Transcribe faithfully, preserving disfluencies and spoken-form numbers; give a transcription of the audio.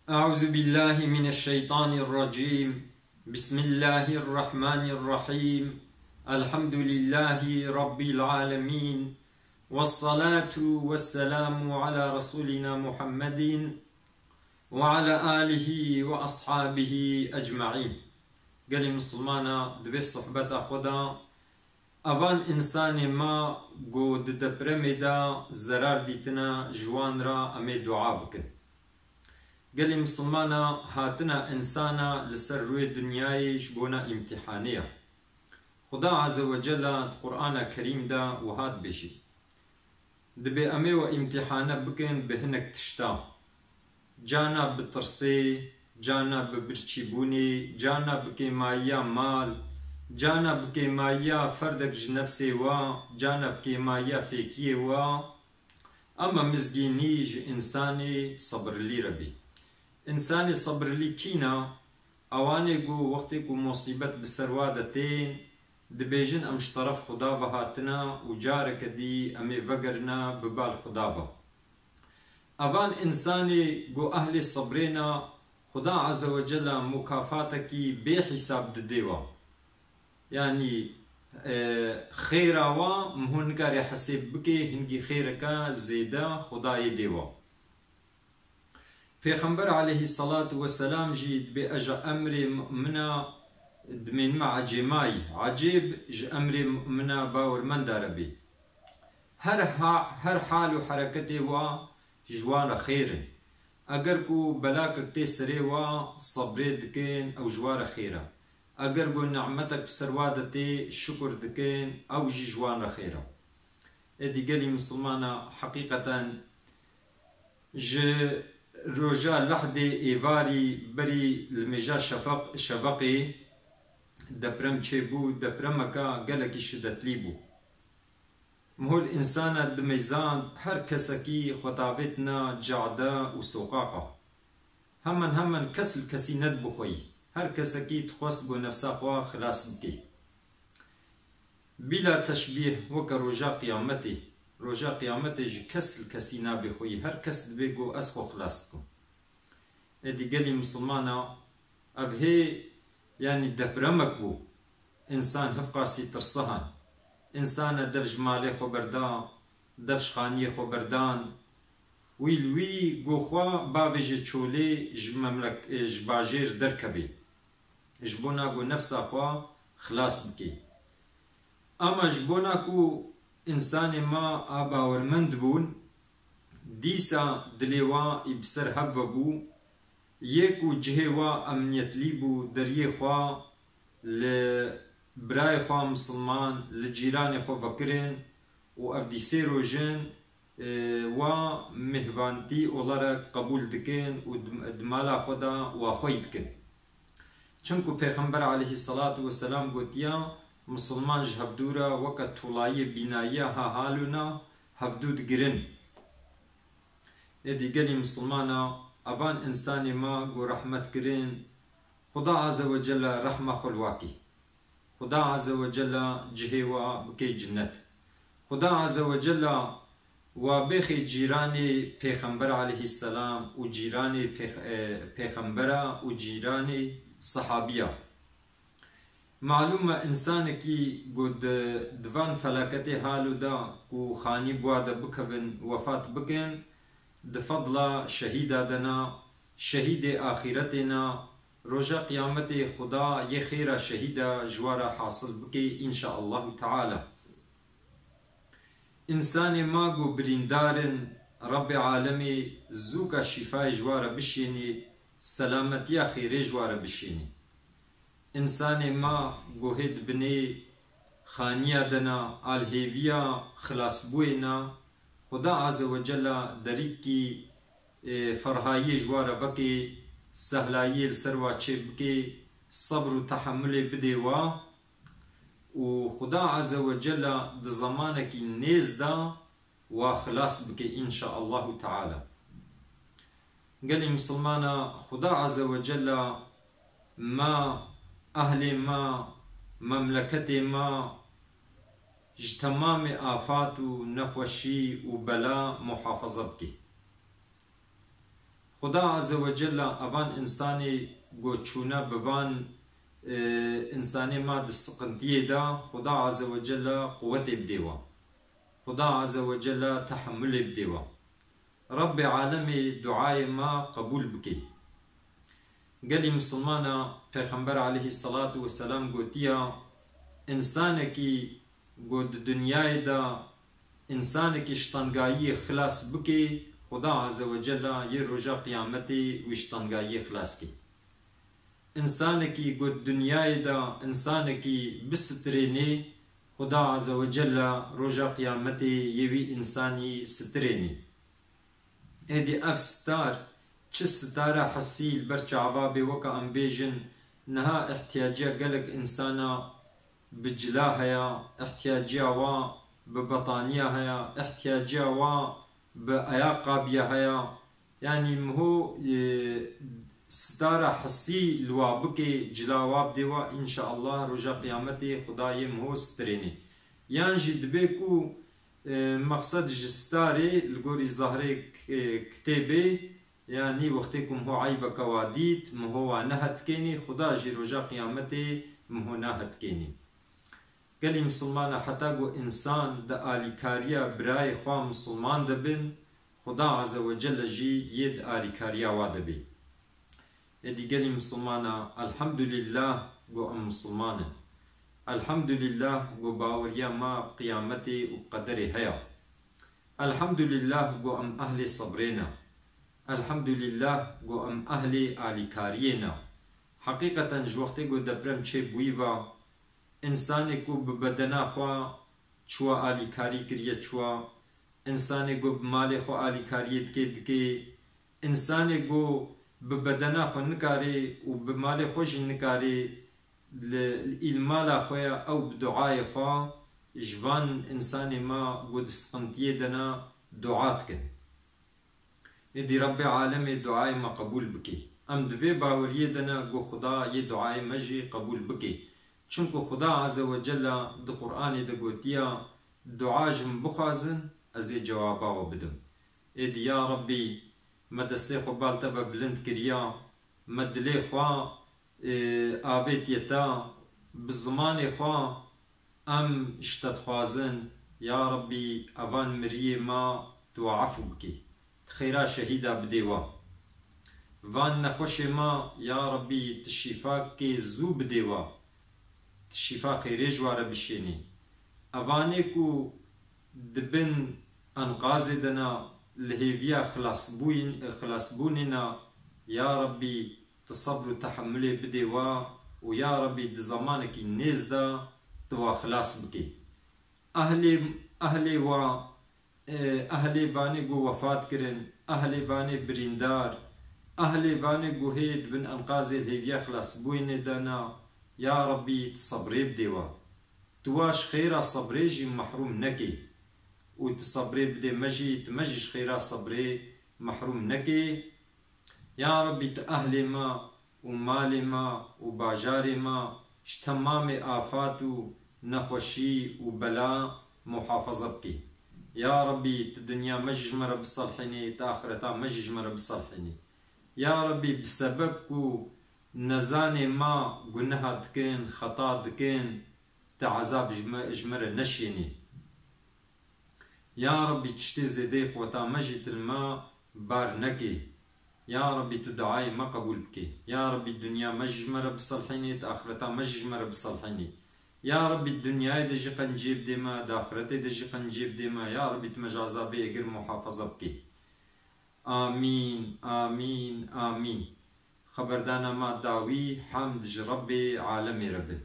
أعوذ بالله من الشيطان الرجيم. بسم الله الرحمن الرحيم. الحمد لله رب العالمين. والصلاة والسلام على رسولنا محمد وعلى آله وأصحابه أجمعين. Gelê misilmana, di vê sohbeta xwe de evan însanê me ku di depremê de zerar dîtine, ji wan re em ê dua bikin. Gelê misilmana, hatina însana li ser rûyê dinyayê ji bona îmtîhanê ye. Xuda Azze ve Cella di Qur'ana Kerîm de wiha dibêje: Dibê em ê we îmtîhane bikin bi hinek tişta. Cana bi tirsê, cana bi birçîbûnê, cana bi kêmayiya mal, cana bi kêmayiya ferdek ji nefsê we, cana bi kêmayiya fêkiyê we. Ama mizgînî ji însanê sebirlî re bî. Însanê sebirlî kî ne? Ewanê ku wextê ku musîbet bi ser wa de tên, dibêjin, em ji teref Xuda ve hatine û careke dî em ê vegerine bi bal Xuda ve. Evan însanê ku ehlê sebrê ne, Xuda Azze ve Cella mukafatekî bê hîsab didê we. Yanî, e, xêra wa miho nikarê hesêb bikê, hingî xêreke zêde Xwedayê dê wa. Pêxember aleyhisselatu vesselam jî dibê ez ji emrê mumina dimênime ecêmayî. Ecêb ji emrê mumina bawermenda re bê. Her ha-, her hal û hereketê wa ji wan re xêr in. Eger ku belakek tê serê wa, sebrê dikin, ew ji wa re xêr e. Eger ku nimetek bi ser wa de tê, şukur dikin, ew jî ji wan re xêr e. Êdî gelî misilmana, heqîqeten ji roja lehdê êvarî berî li mêja şefeq-, şeveqê deprem çêbû, depremeka gelekî şidetlî bû. Mihol însana dimeyzand, her kesekî xwe davêtina cade û soqaqa. Hemen hemen kes li kesî nedibû xweyî. Her kesekî dixwest ku nefsa xwe xilas bike. Bîla teşbîh weke roja qiyametê. Roja qiyametê ji kes li kesî nabe xweyî. Her kes dibê ku ez xwe xilas bikim. Êdî gelî misilmana, ev hê, yanî depremek bû. Însan hevqasî tirsihan. Însane dev ji malê xwe berda, dev ji xaniyê xwe berdan. Wî li wî got xwe bavêje çolê ji memlek-, ji bajêr derkevê. Ji bona ku nefsa xwe xilas bike. Ama ji bona ku însanê ma a bawermend bûn, dîsa dilê wa î bi ser hev ve bû, yê ku cihê wa emniyetlî bû, deriyê xwe li birayê xwe misilman, li cîranê xwe vekirin û ev dî sê roj in, e, wa mêhvantî olarak qebûl dikin û di, di mala xwe de wa xwey dikin. Çimku Pêxember aleyhisselatu vesselam gotiya, misilman ji hevdû re weke tolayiyê bînayiya ha halûna hevdû digirin. Êdî gelî misilmana, evan însanê ma ku rehmet kirin, Xuda Azze ve Celle rehma xwe li wa kî. Xuda Azze ve Celle cihê wa bike cinnet. Xuda Azze ve Celle wa bêxê cîranê Pêxember aleyhisselam û cîranê pêx-, e, Pêxembera û cîranê sehabiya. Malûm e, însanekî ku di, di van felaketê halo de ku xanî bi wa de bikevin, wefat bikin, di fedla şehîda de na, şehîdê axîretê na, roja qiyametê Xuda yê xêra şehîda ji wa re hasil bike, înşaallahu teala. Însanê ma ku birîndar in, Rebbê alemê zûka şîfayê ji wa re bişênê, selametiya xêrê ji wa re bişênê. Însanê ma ku hê di binê xaniya de na, alhêviya xilasbûyê na, Xuda Azze ve Cella derîkî, e, ferhayiyê ji wa re veke, sehlayiyê li ser wa çê bike, sebr û tehemulê bidê wa û Xuda Azze ve Cella di zemanekî nêz de wa xilas bike, înşaallahu teala. Gelî misilmana, Xuda Azze ve Cella ma, ehlê ma, memleketê ma ji temamê afat û nexweşî û bela muhafaza bike. Xuda Azze ve Celle evan insanê ku çûne bi van, e, insanê ma di siqintiyê de, Xuda Azze ve Celle quwetê bidê wa. Xuda Azze ve Celle tehemmulê bidê wa. Rabbê Alemê duayê ma qebûl bikê. Gelî misilmana, Pêxember aleyhî selatu weselam gotiya, insanekî ku di dinyayê de insanekî ji tengayiyê xilas bikê, Xuda Azze ve Celle yê roja qiyametê wî ji tengayiyê xilas kê. Însanekî ku di dinyayê de însanekî bisitirênê, Xuda Azze ve Celle roja qiyametê yê wî însanî sitirênê. Êdî ev sitar, çi sitara hissî li ber çava bê, weke em bêjin, niha ihtiyaciya gelek însana bi cila heye, ihtiyaciya wa bi betaniya heye, ihtiyaciya wa bi ayaqabiya heye. Yanî miho, e, sitara hissî li wa bikê, cila wa bidê wa, înşeallah roja qiyametê Xuda yê miho sitirênê. Yan jî dibe ku, e, meqsed ji sitarê li gorî zahrê k-, e, kitêbê, yanî wextê ku miho eybeke wa dît, miho wa nehetikênî, Xuda jî roja qiyametê miho nahetikênî. Gelî misilmana, heta ku însan di alîkariya birayê xwe misilman de bin, Xuda Azze ve Celle jî yê di alîkariya wa de bê. Êdî gelî misilmana, elhamdulillah ku em misilman in. Elhamdulillah ku baweriya ma bi qiyametê û bi qederê heye. Elhamdulillah ku em ehlê sebrê ne. Elhamdulillah ku em ehlê alîkariyê ne. Heqîqeten ji wextê ku deprem çêbûyî ve, însanê ku bi bedena xwe çûwa alîkarî kiriye çûwa, însanê ku bi malê xwe alîkariyê dike dike, însanê ku bi bedena xwe nikare û bi malê xwe jî nikare li, li îl mala xwe ya, ew bi duayê xwe ji van însanê me ku di siqintiyê de ne dua dikin. Êdî Rebbê Alemê duayê me qebûl bikê. Em di vê baweriyê de ne ku Xuda yê duayê me jî qebûl bikê. Çimku Xuda Azze ve Celle di Qur'anê de gotiya, dua ji min bixwazin, ez ê cewaba we bidim. Êdî ya Rebbî, me destê xwe bal te ve bilind kiriya, me dilê xwe, e, avêtiye te, bi zimanê xwe em ji te dixwazin, ya Rebbî, evan miriyê me tu we efû bikî, tu xêra şehîda bidê we. Van nexweşê me, ya Rebbî, tu şîfakê zû bidê we, tu şîfa xêrê ji we re bişênî. Evanê ku di bin enqazê de ne, li hêviya xilasbûyîn-, xilasbûnê ne, ya Rebbî, tu sebr û tehemulê bidê we û ya Rebbî di zemanekî nêz de tu we xilas bikî. Ehlê, ehlê we, e, ehlê vanê ku wefat kirin, ehlê vanê birîndar, ehlê vanê ku hê di bin enqazê hêviya xilasbûyînê de ne, ya Rebbî tu sebrê bidê we. Tu wa ji xêra sebrê jî mehrûm nekê. Û tu sebrê bidê me jî, tu me jî ji xêra sebrê mehrûm nekê. Ya Rebbî, tu ehlê me û malê me û bajarê me ji temamê afat û nexweşî û bela muhafaza bikî. Ya Rebbî, tu dinya me jî ji me re biselhênî, tu axireta me jî ji me re biselhênî. Ya Rebbî, bi sebeb ku nezanê me guneha dikin, xeta dikin, tu ezab ji me, ji me re neşênî. Ya Rebbî, tiştê zêdeyê quweta me jî tu li me bar nekê. Ya Rebbî, tu duayê me qebûl bikê. Ya Rebbî, dinya me jî ji me re biselhênê, di axireta me jî ji me re biselhênê. Ya Rebbî, di dinyayê de jî qenciyê bidê me, di axiretê de jî qenciyê bidê me. Ya Rebbî, tu me ji ezabê êgir muhafaza bikê. Amîn, amîn, amîn. Xeberdana ma dawî, hemd ji Rebbê alemê re be.